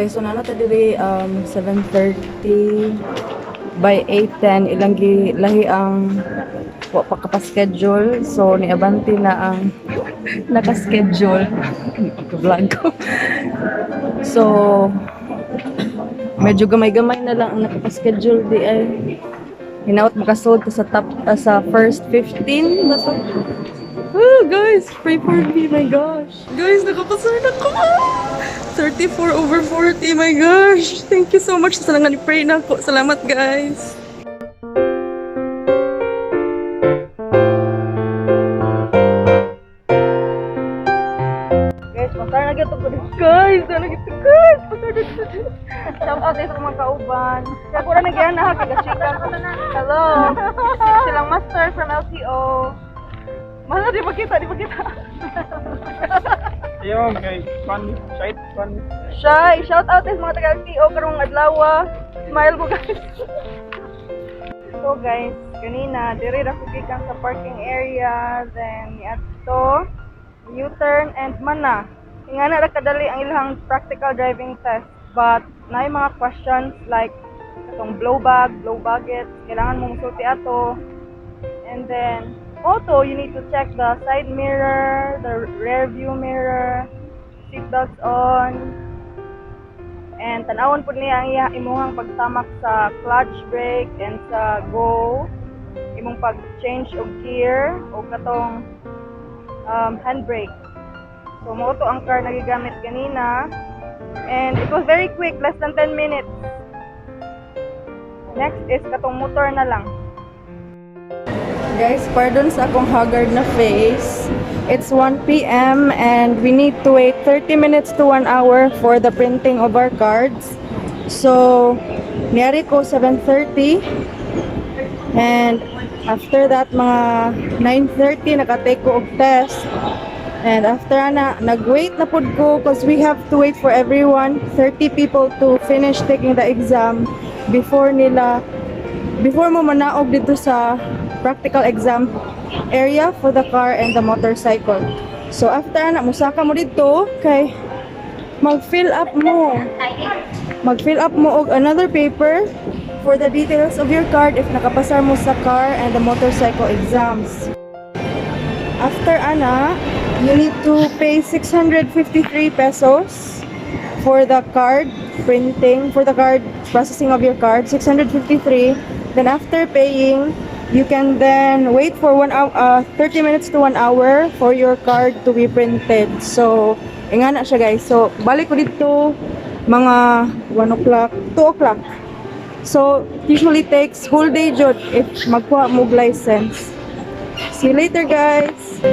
Guys, so naa na ta diri 7:30. By 8:10 ilang gi lahi ang wa pa kapa-schedule. So niabante na ang naka-schedule. Vlog ko. So medyo gamay-gamay na lang ang nakapa-schedule di ay. Hinaot makasud ta sa top sa first 15 ba to? Oh, guys, pray for me, my gosh. Guys, nakapasar na ko. 34 over 40, my gosh. Thank you so much sa nga ni-pray na ako. Salamat, guys. Guys, pasar na gyud ko. Guys, na gyud, guys. Pasar na gyud. Shout out sa mga kauban. Kaya ko na nagyan na kagachika ko. Hello. Silang master from LTO. Mahal na, di ba kita, di ba kita? Ayun, kay Kwan, Shite, Kwan. Shy, shout out sa mga taga LTO karong adlaw. Smile ko, guys. So guys, kanina diri ra ko gikan sa parking area, then niadto U-turn and mana. Ingana ra kadali ang ilang practical driving test, but naay mga questions like katong blow bag, blow bucket, kailangan mo musulti ato. And then also you need to check the side mirror, the rear view mirror, seatbelts on, and tan-awon pud niya ang iya imuhang pagtamak sa clutch, brake and sa go, imong pag-change og gear o katong handbrake. So mao to ang car na gigamit ganina and it was very quick, less than 10 minutes. Next is katong motor na lang. Guys, pardon sa akong haggard na face. It's 1 p.m. and we need to wait 30 minutes to 1 hour for the printing of our cards. So, niari ko 7:30 and after that, mga 9:30 nakatake ko og test. And after ana, nag-wait na pud ko because we have to wait for everyone, 30 people, to finish taking the exam before mo manaog dito sa practical exam area for the car and the motorcycle. So after ana, musaka mo dito kay mag-fill up mo. Mag-fill up mo og another paper for the details of your card if nakapasar mo sa car and the motorcycle exams. After ana, you need to pay 653 pesos for the card printing, for the card processing of your card, 653. Then after paying, you can then wait for 1 hour, 30 minutes to 1 hour for your card to be printed. So, ingana siya, guys. So, balik ko dito mga 1 o'clock, 2 o'clock. So, it usually takes whole day jud if magkuha mo og license. See you later, guys.